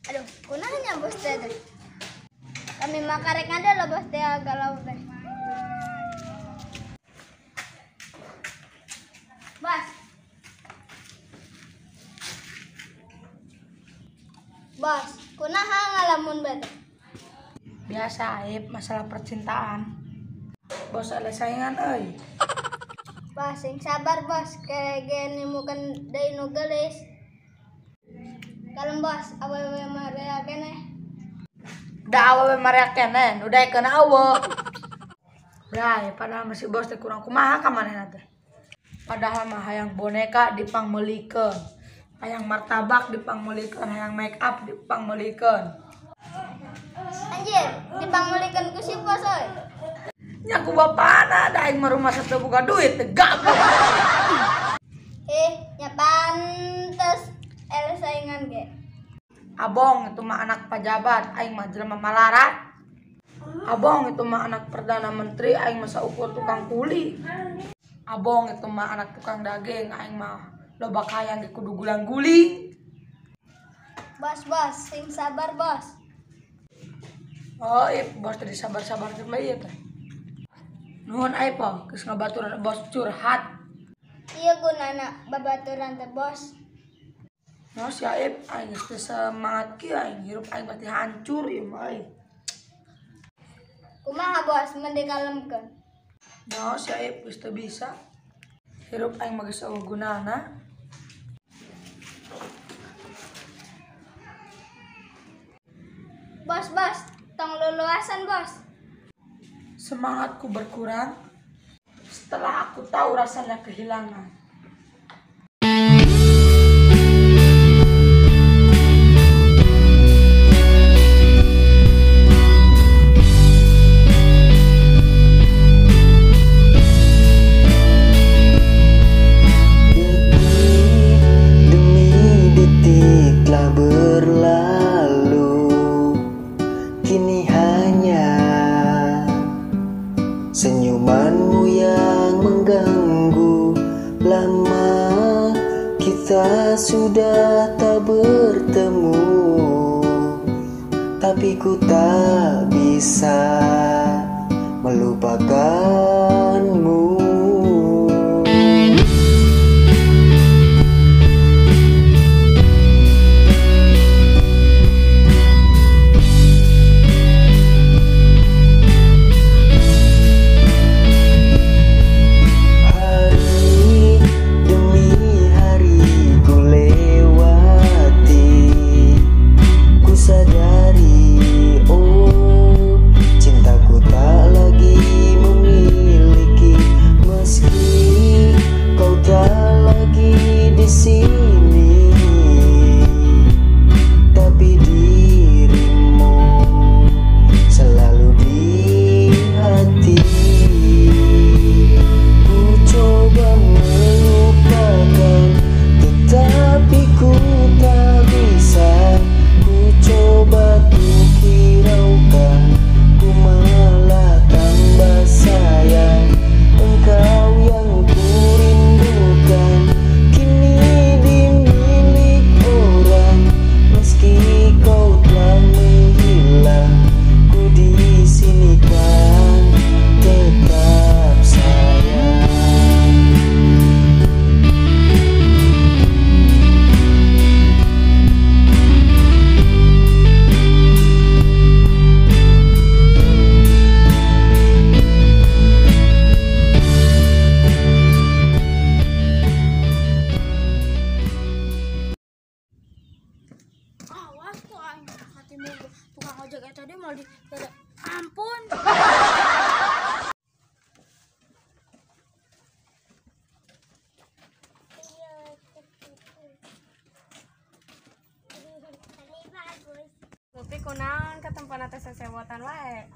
Aduh, kunaon bos teh teh? Kami mah karek ngada bos teh galau teh. Bos. Bos, kunaha ngalamun bae teh? Biasa aib masalah percintaan. Bos ada saingan euy. Bos, sing sabar bos, kege nemukeun deui nu geulis. Kalem bos, awewe marea keneh. Da awewe marea keneh, nu daekeun eueuh. Bray, padahal masih bos teh kurang kumaha ka manehna teh. Padahal mah hayang boneka dipangmeulikeun, hayang martabak dipangmeulikeun, hayang make up dipangmeulikeun. Anjir, dipangmeulikeun ku si bos euy. Nya ku bapana da aing mah rumah teu boga duit teh gabung. Nya pantes eleh saingan ge. Abong itu mah anak pejabat, aing mah jelema malarat. Abong itu mah anak perdana menteri, aing mah saukur tukang kuli. Abong itu mah anak tukang daging, aing mah loba hayang ge kudu gulang-guling. Bos, bos, sing sabar bos. Oh, iya, bos tadi sabar-sabar teh mah ieu teh. Nuhun aing po, geus ngabaturan bos curhat. Ieu gunana babaturan teh bos. No si Aib, aing geus teu semangat kieu aing hirup aing pasti hancur ieu mah euy. Kumaha bos mun dikalemkeun? No si Aib geus teu bisa. Hirup aing mah geus eueuh gunana. Bos, bos, tong luluasan bos. Semangatku berkurang setelah aku tahu rasanya kehilangan. Detik demi detik telah berlalu, kini hanya senyumanmu yang mengganggu. Lama kita sudah tak bertemu, tapi ku tak bisa melupakanmu. Hari demi hari ku lewati, ku sadari, oh, cintaku tak lagi memiliki. Meski kau tak lagi di sini, tapi dirimu selalu di hati. Ku coba melupakan, tetapi ku tak bisa. Ku coba tuh hiraukan, ku malah tambah sayang. Engkau yang ku rindukan, kini dimilik orang. Meski kau telah menghilang, ku di sini kan tetap sayang. Awas tuh aing hatimu tukang ojek eta tadi mau di ampun. Lupi kunaon ka tempatna teh sesewotan wae.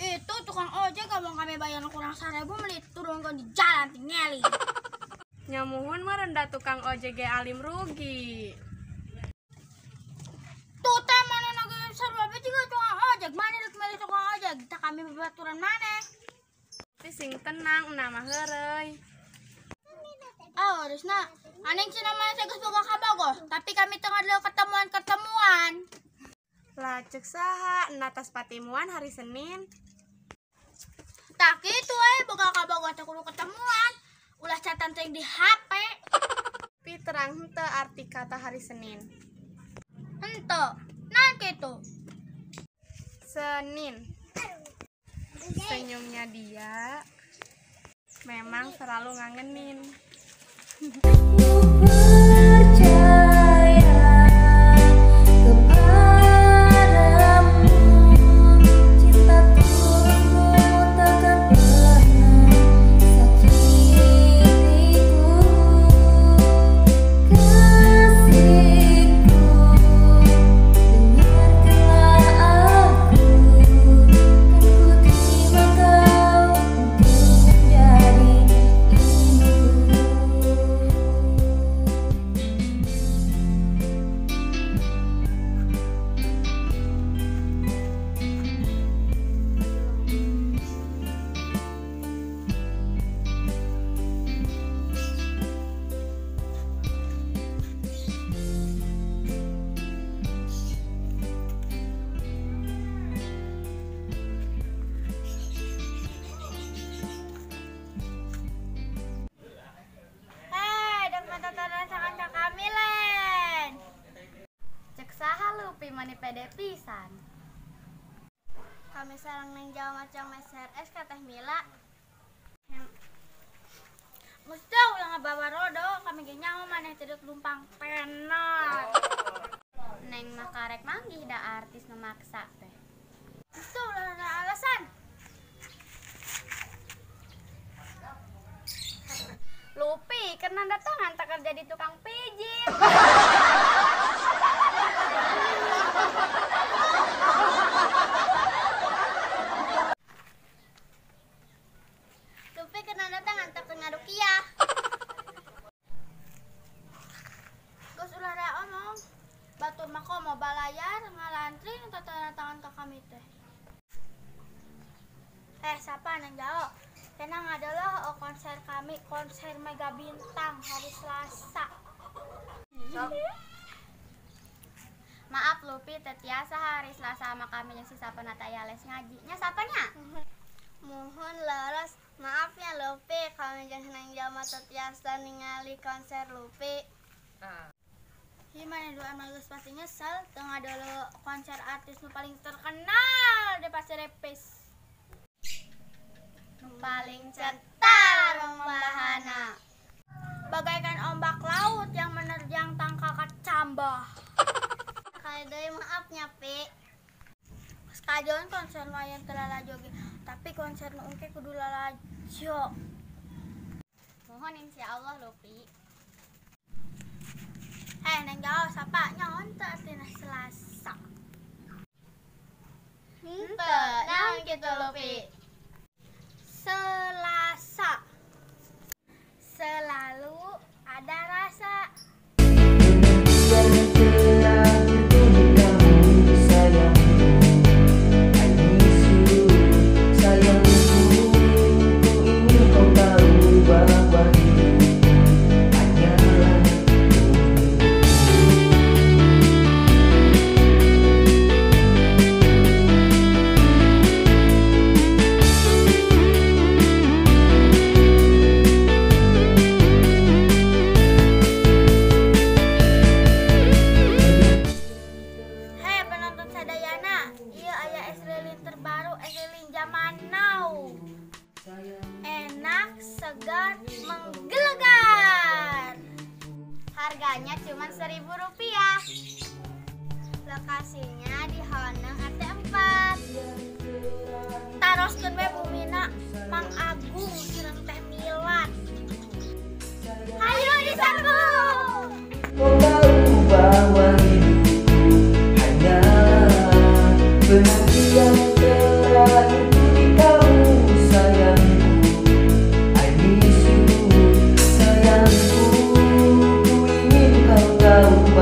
Itu tukang ojek ngomong kami bayar kurang 1.000 menit turunkan di jalan tinggali. Nyamuhun mah rendah tukang ojek ge alim rugi. Tuh teh mana naga sarua juga tukang ojek, mana rek milih tukang ojek, kita kami babaturan mana? Tapi sing tenang nama heureuy. Oh, harusna aneh cenah mana teh geus boga kabogoh, tapi kami tengah dulu ketemuan-ketemuan. Lah cek saha natas patimuan hari Senin. Tak kitu we boga kabogoh teh kudu ketemuan. Ulah catan teh di HP. Pi terang henteu arti kata hari Senin. Henteu. Naon kitu? Senin. Senyumnya dia memang selalu ngangenin. Ku percaya kepadamu, cintaku takkan pernah sakitiku. Kasihku, dengarkanlah aku, kan ku terima kau untuk menjadi ibuku. Hei, dek mata tangan ka kami len. Cek saha Lupi mani pede pisan. Kami sareng neng Jawa macam meser es ka Teh Mila. Geus ulah ngabawa rodo, kami ge nyaho maneh teu deuk lumpang tenar. Neng mah karek manggih da artis nu maksa teh. Geus ulah ada alasan. Lupi kena datangan tak kerja di tukang pijit. Lupi kena datangan tak ngarukiah. Geus ulah da omong. Batur mah komo balayar ngalantri nu tanda tangan ka kami teh. Sapa nang jauh. Tenang adalah konser kami, konser Mega Bintang hari Selasa. Maaf Lupi, teu tiasa hari Selasa sama kami yang sisa penata aya les ngaji. Nya sapanya? Mohon leres, maaf ya Lupi, kami jeung nang jauh teu tiasa ningali konser Lupi. Hi mana dua emang geus pasti nyesel teu ngadolo konser artis nu paling terkenal di Pasir Repis. Nu paling cetar membahana. Bagaikan ombak laut yang menerjang tangkal kecambah. Kali deui maaf nya Pi. Sekajoan konser wayan teu lalajo ge, tapi konser nu engke kudu lalajo. Mohon insya Allah Lupi. Neng jauh sapa nyaon teu artina Selasa. Henteu, naon kitu Lupi? Selasa. Selalu ada rasa. Penantian terakhir di kamu sayangku, I miss you sayangku. Ku ingin kau tahu bahwa hidupku hanyalah untukmu. Hei penonton sadayana, ieu aya es lilin terbaru, es lilin zaman now. Enak, segar, menggelegar. Harganya cuma Rp1.000. Lokasinya di Honeng RT 4. Taroskeun we bumina Mang Agung sareng Teh Milan. Hayu diserbu. Kau tahu bahwa hidupku hanyalah penantian terakhir di kamu sayangku, I miss you sayangku. Ku ingin kau tahu.